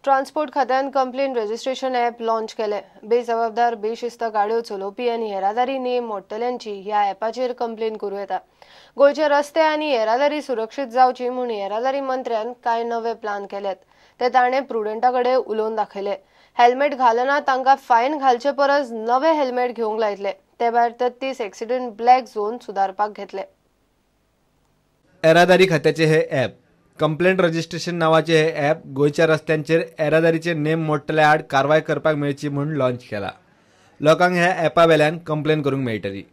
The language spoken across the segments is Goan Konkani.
ट्रान्सपोर्ट खात्यान कंप्लेन रजिस्ट्रेशन ॲप लॉन्च केले. बेजबाबदार बेशिस्त गाड्यो चलोवपी आनी येरादारी नेम मोडटल्यांची ह्या ॲपाचेर कंप्लेन करूं येता. गोंयचे रस्ते आनी येरादारी सुरक्षीत जावची म्हूण येरादारी मंत्र्यान कांय नवे प्लान केल्यात, ते ताणें प्रुडंटा कडेन उलोवन दाखयले. हेल्मेट घालना तांकां फायन घालचे परस नवे हेल्मेट घेवंक लायतले. ते भायर 33 एक्सिडंट ब्लॅक झोन सुदारपाक घेतले. येरादारी खात्याचे हे ॲप कंप्लेंट रजिस्ट्रेशन नावाचे हे ॲप गोंयच्या रस्त्यांचेर येरादारीचे नेम मोडटल्या आड कारवाय करपाक मेळची म्हूण लॉन्च केला. लोकांक ह्या ॲपा वेल्यान कंप्लेन करूंक मेळटली.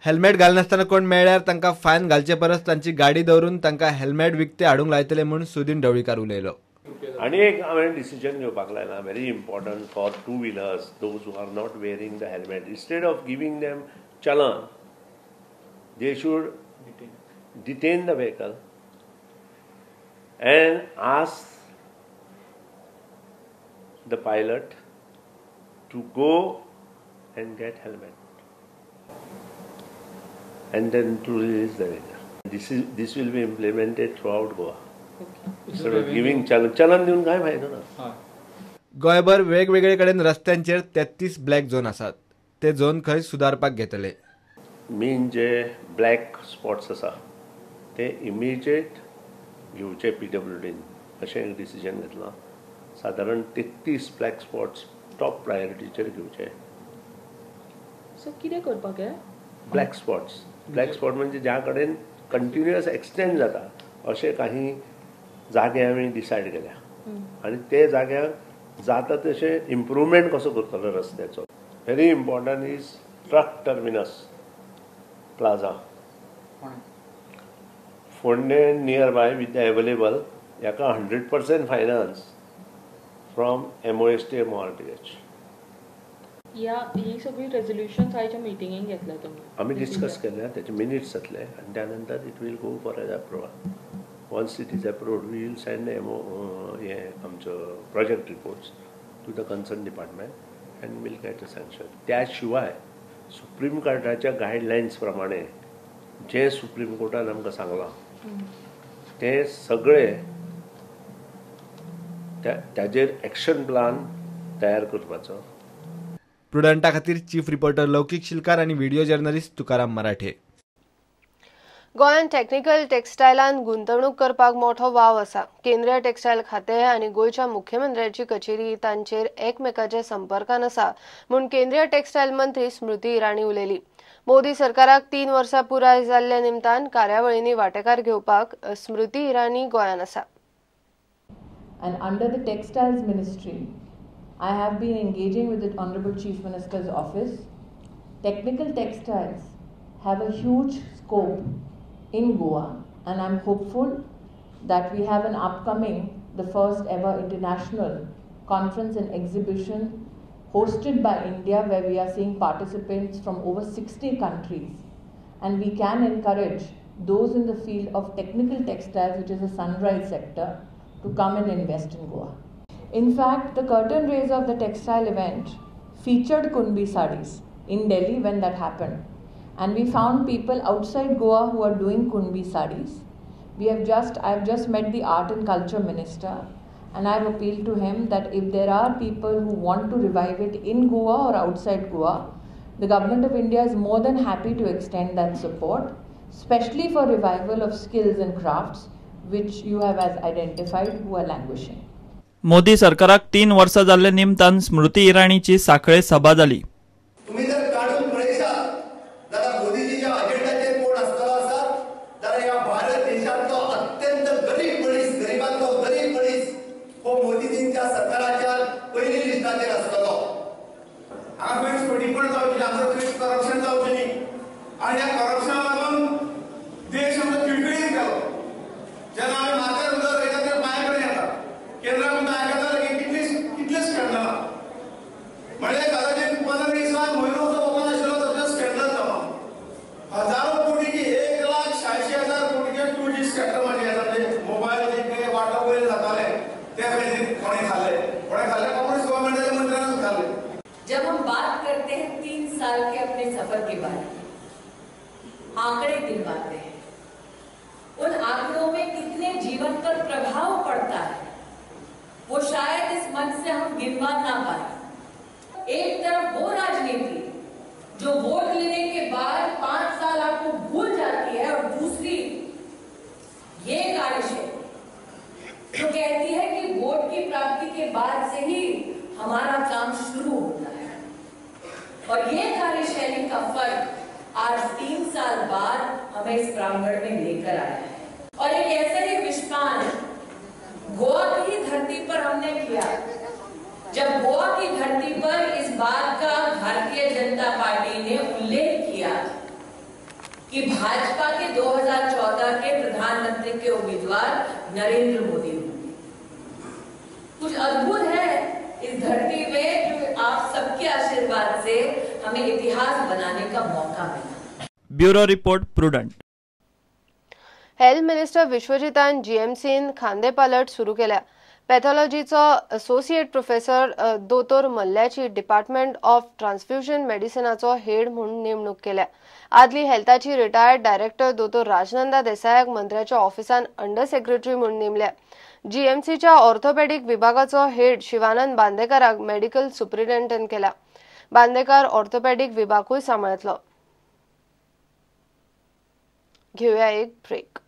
हेल्मेट घालनासतना कोण मेळ्ळ्यार तांकां फायन घालचे परस तांची गाडी दवरून तांकां हेल्मेट विकते हाडूंक लायतले म्हूण सुदीन ढवळीकार उलयलो. आनी एक हांवें डिसिजन घेवपाक लायला, very important for two wheelers, those who are not wearing the helmet, instead of giving them challan they should detain the vehicle and ask the pilot to go and get helmet and then to release the vehicle. This will be implemented throughout Goa. Instead of giving challan, challan दिवन काय फायदो ना. गोंयभर वेगवेगळे कडेन रस्त्यांचेर 33 ब्लॅक झोन आसात, ते झोन खंय सुदारपाक घेतले. मेन जे ब्लॅक स्पॉट्स आसा ते इमिजिएट घेवचे पीडब्ल्यूडीन, अशें एक डिसिजन घेतलां. सादारण 33 ब्लॅक स्पॉट्स टॉप प्रायोरिटीचेर घेवचे. सो कितें करपाक हे ब्लॅक स्पॉट्स? ब्लॅक स्पॉट म्हणजे ज्या कडेन कंटिन्युअस एक्सटेंड जाता अशे काही जागे आमी डिसायड केल्या आनी ते जाग्याक जाता तशें इम्प्रुवमेंट कसो करतलो रस्त्याचो. Very important is truck terminus plaza Phondem near by with the available हाका 100% फायनान्स फ्रॉम MOST MORTH. ही सगळी रेजोल्युशन्स आयच्या मिटिंगेक घेतल्या तुमी? आमी डिस्कस केल्या, त्याचे मिनिट्स जातले आनी त्यानंतर it will go for as approval. Once it is approved we will send MO हे आमचो project reports to the concern department and will get a sanction. त्या शिवाय सुप्रीम कोर्टाच्या गायडलायन्स प्रमाणे जे सुप्रीम कोर्टान आमकां सांगलां ते सगळे ताजेर एक्शन प्लान तयार करपाचो. प्रुडंटा खातीर चीफ रिपोर्टर लौकिक शिलकार आनी व्हिडिओ जर्नलिस्ट तुकाराम मराठे. गोंयांत टेक्निकल टेक्सटायलांत गुंतवणूक करपाक मोठो वाव आसा. केंद्रीय टेक्सटायल खातें आनी गोंयच्या मुख्यमंत्र्याची कचेरी तांचेर एकमेकाच्या संपर्कान आसा म्हूण केंद्रीय टेक्सटायल मंत्री स्मृती इराणी उलयली. मोदी सरकाराक 3 वर्सां पुराय जाल्ल्या निमतान कार्यावळींनी वांटेकार घेवपाक स्मृती इराणी गोंयांत आसा. And under the Textiles Ministry, I have been engaging with the Honorable Chief Minister's office. Technical textiles have a huge scope in Goa, and I'm hopeful that we have an upcoming, the first ever international conference and exhibition hosted by India, where we are seeing participants from over 60 countries, and we can encourage those in the field of technical textiles, which is a sunrise sector, to come and invest in Goa. In fact, the curtain raise of the textile event featured Kunbi sarees in Delhi when that happened. And we found people outside Goa who are doing Kunbi sarees. I've just met the Art and Culture Minister, and I've appealed to him that if there are people who want to revive it in Goa or outside Goa, the Government of India is more than happy to extend that support, especially for revival of skills and crafts which you have as identified who are languishing. Modi सरकाराक 3 वर्सां जाल्ले निमतान स्मृती इराणीची साखळे सभा जाली. तुम्ही जर काढून पळयशात जाल्यार मोदीजीच्या अजेंडाचेर कोण आसतलो आसात जाल्यार ह्या भारत देशांतलो अत्यंत गरीब मनीस, गरिबांतलो गरीब मनीस हो मोदीजींच्या सरकाराच्या पयली लिस्टाचेर आसतलो. हांगा खंयच फटीपण जावचें, हांगा खंयच करप्शन जावचें न्ही आनी ह्या करप्शनाक लागून देश आमचो खिळखिळीत गेलो. जेन्ना आमी माथ्यार उदक रोयता तेन्ना पांय कडेन येता, केंद्राक आयकता कितलेच खेळना म्हणजे कदाचित 15 सीमा ना पाए। एक तरफ वो राजनीति जो वोट लेने के बाद 5 साल आपको भूल जाती है और दूसरी ये कार्यशैली जो कहती है कि वोट की प्राप्ति के बाद से ही हमारा काम शुरू होता है। और ये कार्यशैली का फर्क आज 3 साल बाद हमें इस प्रांगण में लेकर आया है। और एक ऐसा ही विषपान गोवा की धरती पर हमने किया, जब गोवा की धरती पर इस बात का भारतीय जनता पार्टी ने उल्लेख किया कि भाजपा के 2014 के प्रधानमंत्री के उम्मीदवार नरेंद्र मोदी होंगे। कुछ अद्भुत है इस धरती में जो आप सबके आशीर्वाद से हमें इतिहास बनाने का मौका मिला। Bureau report, Prudent. Health minister विश्वजितान जीएमसीन खांदेपालट सुरू केल्या। पॅथॉलॉजीचो असोसिएट प्रोफेसर दोतोर मल्ल्याची डिपार्टमेंट ऑफ ट्रान्सफ्युजन मेडिसिनाचो हेड म्हूण नेमणूक केल्या। आदली हेल्थाची रिटायर्ड डायरेक्टर दोतोर राजनंदा देसायाक मंत्र्याच्या ऑफिसान अंडर सेक्रेटरी म्हूण नेमल्या। जीएमसीच्या ऑर्थोपेडिक विभागाचो हेड शिवानंद बांदेकाराक मेडिकल सुप्रिंटेंडंट केला। बांदेकार ऑर्थोपेडिक विभागूय सांबाळतलो। घेऊया एक ब्रेक।